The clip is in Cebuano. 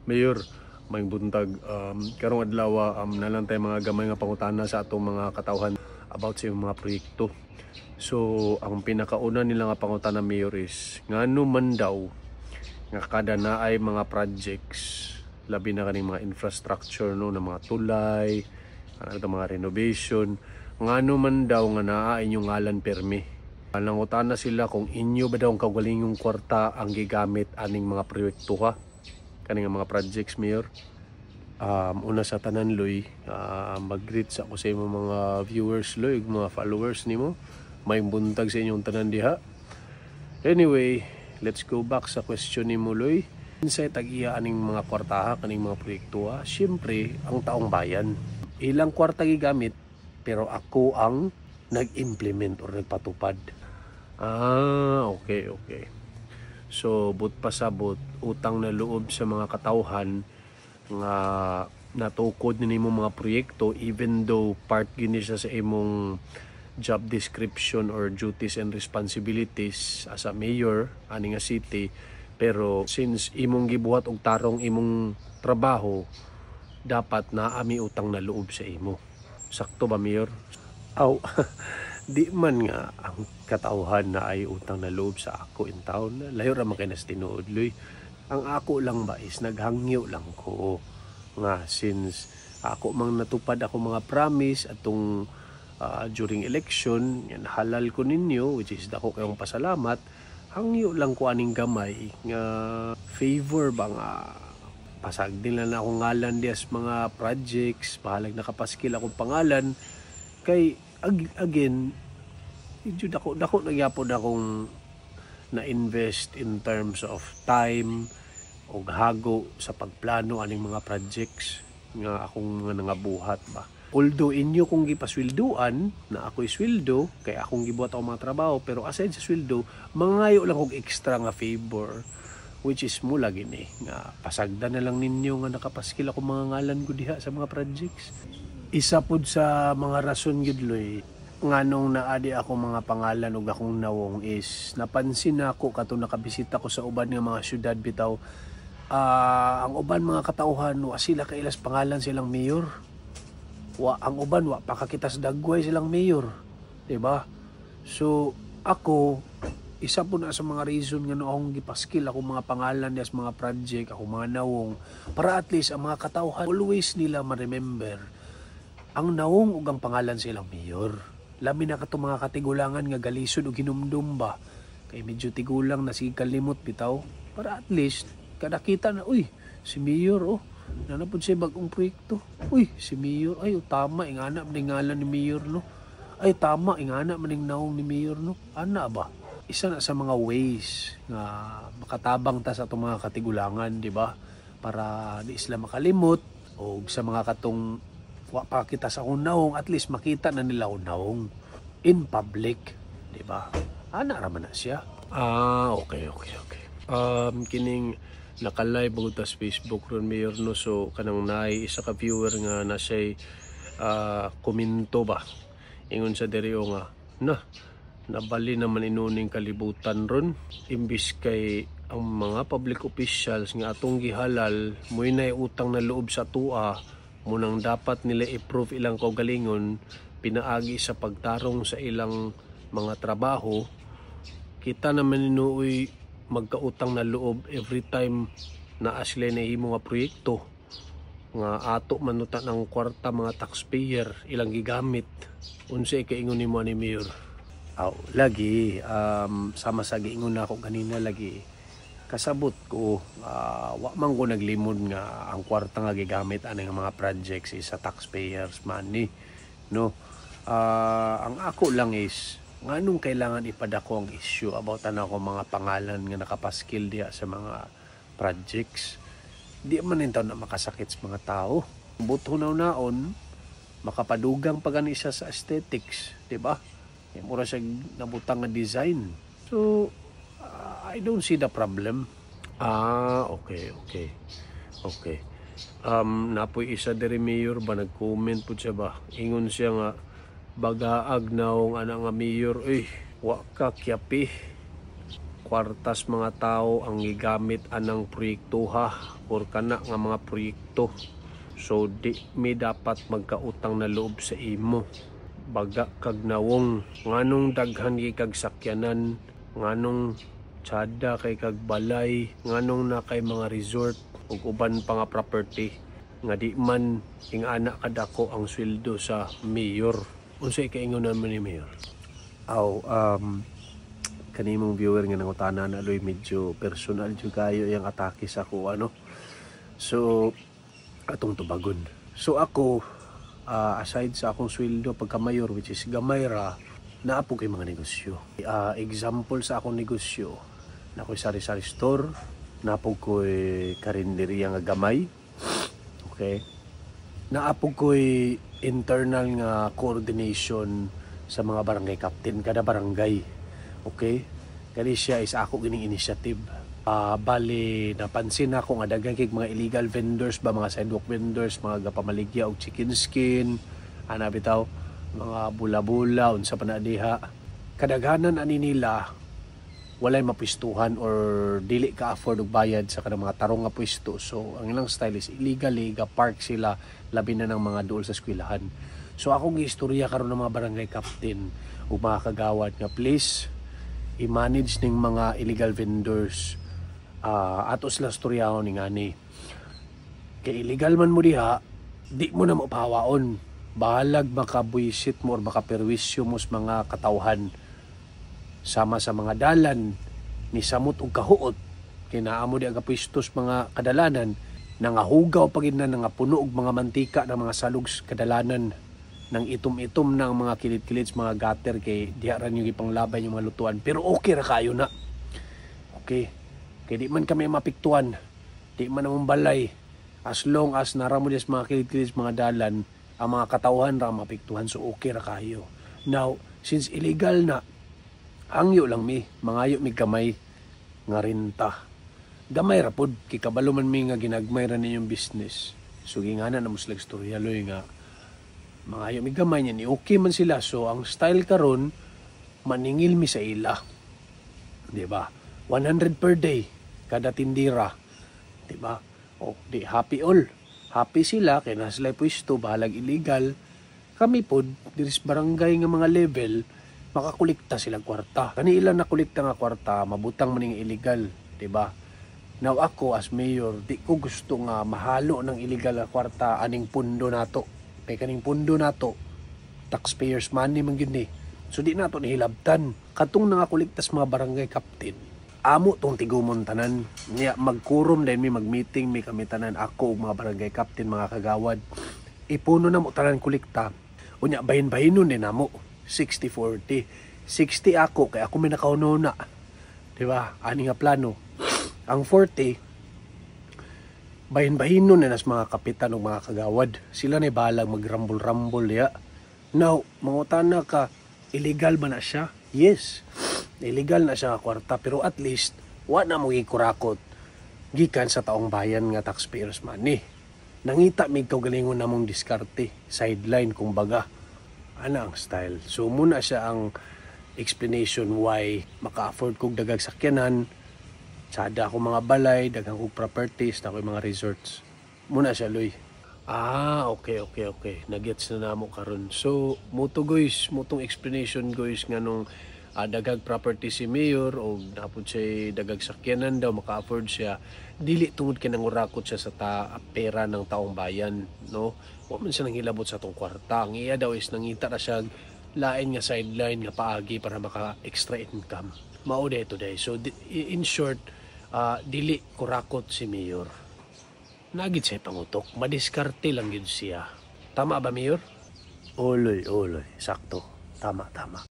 Mayor, maayong buntag. Karong adlaw, naa lang tay mga gamay nga pangutana sa atong mga katawhan about sa imong mga proyekto. So, ang pinakauna nila nga pangutana, Mayor, is ngano man daw nga kada naay mga projects, labi na kaning mga infrastructure, no, na mga tulay, ano ito, mga renovation, ngano man daw nga naa inyong ngalan permi? Nangutana sila kung inyo ba daw ang kaugalingong kwarta ang gigamit aning mga proyekto ka kaning mga projects, Mayor. Una sa tanan, Loy, mag-greet sa ako sa imong mga viewers, Loy, ug mga followers nimo. Maayong buntag sa inyong tanan diha. Anyway, let's go back sa question nimo, Loy. Kinsay tag-iya aning mga kwartaha kaning mga proyekto? Ha? Siyempre, ang taong bayan. Ilang kwarta gigamit, pero ako ang nag-implement or nagpatupad. Ah, okay. So, buot pasabot, utang na loob sa mga katawhan nga natukod ni nimo mga proyekto, even though part gini siya sa imong job description or duties and responsibilities as a mayor ani nga city, pero since imong gibuhat og tarong imong trabaho, dapat naa mi utang na loob sa imo. Sakto ba, Mayor? Aw, di man nga ang katawhan naay utang na loob sa ako in town. Layo ra man kay nas tinuod, Loy. Ang ako lang ba is naghangyo lang ko nga since ako mang natupad ako mga promise atong during election, yan halal ko ninyo, which is dako kayong pasalamat. Hangyo lang ko aning gamay nga favor ba nga pasag din lang akong ngalan diya sa mga projects, bahalag nakapaskil akong pangalan, kay again, medyo dako dako na gyapon akong na-invest in terms of time o hago sa pagplano aning mga projects nga akong mga nangabuhat ba. Although inyo kong gipasweldoan na ako'y sweldo kay akong gibuhat ako mga trabaho, pero aside sa sweldo, mangayo lang og extra nga favor, which is mula gini nga pasagdan na lang ninyo nga nakapaskil ako mga ngalan ko diha sa mga projects. Isa pud sa mga rason gyud, Loy, nganong naadi ako mga pangalan ug akong nawong is napansin nako kato nakabisita ko sa uban nga mga syudad bitaw. Ang uban mga katauhan, wa sila kailas pangalan silang mayor. Wa ang uban, wa pa kakita sa dagway silang mayor, di ba? So ako, isa po na sa mga reason nga no akong gipaskil ako mga pangalan niya sa mga project, ako mga nawong, para at least ang mga katauhan always nila ma-remember ang nawong ug ang pangalan silang mayor. Labi na kato mga katigulangan nga galisod og hinumdum ba, kay medyo tigulang na, sige kalimot bitaw, para at least kada kita na, "Uy, si mayor, oh, naa na pud siya bagong proyekto. Uy, si mayor, ay, oh, tama, ingana man ning ngalan ni mayor, no? Ay, tama, ingana man ning nawong ni mayor, no?" Ana ba, isa na sa mga ways nga makatabang ta sa atong mga katigulangan, di ba, para di sila makalimot, o sa mga katong wa pa kita sa akong nawong, at least makita na nila akong nawong in public, di ba? Ana ra man na siya. Ah, okay. Kining naka-live bago tas Facebook ron, Mayor, no? So kanang naay isa ka viewer nga na siya'y komento ba, ingon sa diri nga na nabali naman inuning kalibutan ron, imbis kay ang mga public officials nga atong gihalal mo'y nay utang na loob sa tua, munang dapat nila i-prove ilang kaugalingon pinaagi sa pagtarong sa ilang mga trabaho. Kita naman inuoy magkautang na loob every time naa sila nahimo nga proyekto nga ato manuta ng kwarta, mga taxpayer, ilang gigamit. Unsay kaingon nimo ani, Mayor? Aw, lagi, sama sa giingon nako ganina, lagi kasabot ko, wa man ko naglimod nga ang kwarta nga gigamit ani nga mga projects is sa taxpayers money, no? Ang ako lang is nganong kailangan ipadako ang issue about ana ko mga pangalan nga nakapaskil diha sa mga projects? Di man intaw na makasakit sa mga tao. Buto naon makapadugang pa gani siya sa aesthetics, di ba? Kaya mura siya nabutang nga design. So I don't see the problem. Ah, okay. Napoy isa diri, Mayor ba, nag-comment po siya ba. Ingon siya nga bagaag naong ana nga mayor, eh, wa ka kyapi. Kwartas mga tao ang gigamit anang proyektuha or kana nga mga proyekto. So di mi dapat magkautang na loob sa imo. Baga kag nawong, nganong daghan kay kag sakyanan, nganong tsada kay kag balay, nganong na kay mga resort ug uban pa nga property nga di man ingana kadako ang sweldo sa mayor. Unsay kaingon naman ni Mayor? Aw, kanimong viewer nga nangutana na, Loy, medyo personal jud kayo yung atake sa ako, ano. So atong tubagon. So ako, aside sa akong sweldo pagka mayor, which is gamay ra, naa po kay mga negosyo. Example sa akong negosyo, naa ko'y sari-sari store, naa po ko'y karinderya nga gamay. Okay? Naa po ko'y internal nga coordination sa mga barangay captain kada barangay. Okay? Kani siya is ako gining initiative. Bali napansin ako nga daghan kay mga illegal vendors ba, mga sidewalk vendors, mga gapamaligya og chicken skin, ana bitaw, mga bula-bula, unsa pa na diha. Kadaghanan ani nila walay mapistuhan or dili ka afford og bayad sa kanang mga tarong nga pwesto. So ang ilang style is illegally ga park sila, labi na ng mga duol sa eskwelahan. So akong giistorya karon ng mga barangay captain ug mga kagawad nga please i-manage ning mga illegal vendors. Ato sila istoryahon ni ngani. Kay illegal man mo diha, di mo na mapahawaon. Bahalag makabuisit mo or makaperwisyo mo sa mga katawhan. Sama sa mga dalan ni samot og kahuot kay naa mo di aga pwesto sa mga kadalanan, nangahugaw pagid na, nangapuno og mga mantika ng mga salog sa kadalanan, nang itom-itom na ang mga kilid-kilid sa mga gutter kay diha ra yung ipanglabay yung mga lutuan, pero okay ra kayo na. Okay, kay di man kami mapiktuan, di man among balay. As long as nara mo sa mga kilid-kilid sa mga dalan, ang mga katawhan ra ang mapiktuhan, so okay ra kayo. Now, since illegal na, hangyo lang mi, mangayo mi gamay nga renta. Gamay ra pod kay kabalo man mi nga ginagmay ra ninyong business. So gingana na mo sila istorya, Loy, nga mangayo mi gamay niya ni okay man sila. So ang style karon, maningil mi sa ila. Di ba? 100 per day kada tindira. Di ba? O di happy all. Happy sila kay naa sila pwesto, bahalag illegal. Kami pod diri sa barangay nga mga level, makakolekta sila kwarta. Kani ilang nakolekta nga kwarta, mabutang man ning illegal, di ba? Now ako as mayor, di ko gusto nga mahalo ng illegal nga kwarta aning pundo nato. Kay kaning pundo nato, taxpayers' money man gyud ni. So di nato nihilabtan. Katong nangakolekta sa mga barangay captain, amo tong tigumon tanan. Niya magkurom din mi, mag-meeting mi kami tanan, ako ug mga barangay captain, mga kagawad. Ipuno na mo tanan kolekta. Unya bahin-bahinon din namo. 60-40. 60 ako kay ako may nakauna. Di ba? Ani nga plano. Ang 40 bahin-bahinon na nas mga kapitan ug mga kagawad. Sila na bahalag magrambol-rambol ya. Now, mangutana ka, illegal ba na siya? Yes. Illegal na siya nga kwarta, pero at least wa na mo gikurakot gikan sa taong bayan nga taxpayers' money. Nangita mig kaugalingon namong diskarte, sideline kumbaga. Ana ang style. So muna siya ang explanation why maka-afford kog dagag sakyanan, tsada ako mga balay, daghang kog properties, na mga resorts. Muna siya, Loy. Ah, okay. Nagets na namo karon. So, muto guys, mutong explanation, guys, nga nung dagag property si mayor o napod siya dagag sakyanan daw, maka-afford siya dili tungod kay nangurakot siya sa pera ng taong bayan, no? Wa man siya nanghilabot sa atong kwarta. Ang iya daw is nangita ra siya lain nga sideline nga paagi para maka extra income. Mao de today. So in short, dili kurakot si mayor. Nagit siya pangutok, madiskarte lang yun siya. Tama ba, Mayor? Oloy, oloy, sakto. Tama, tama.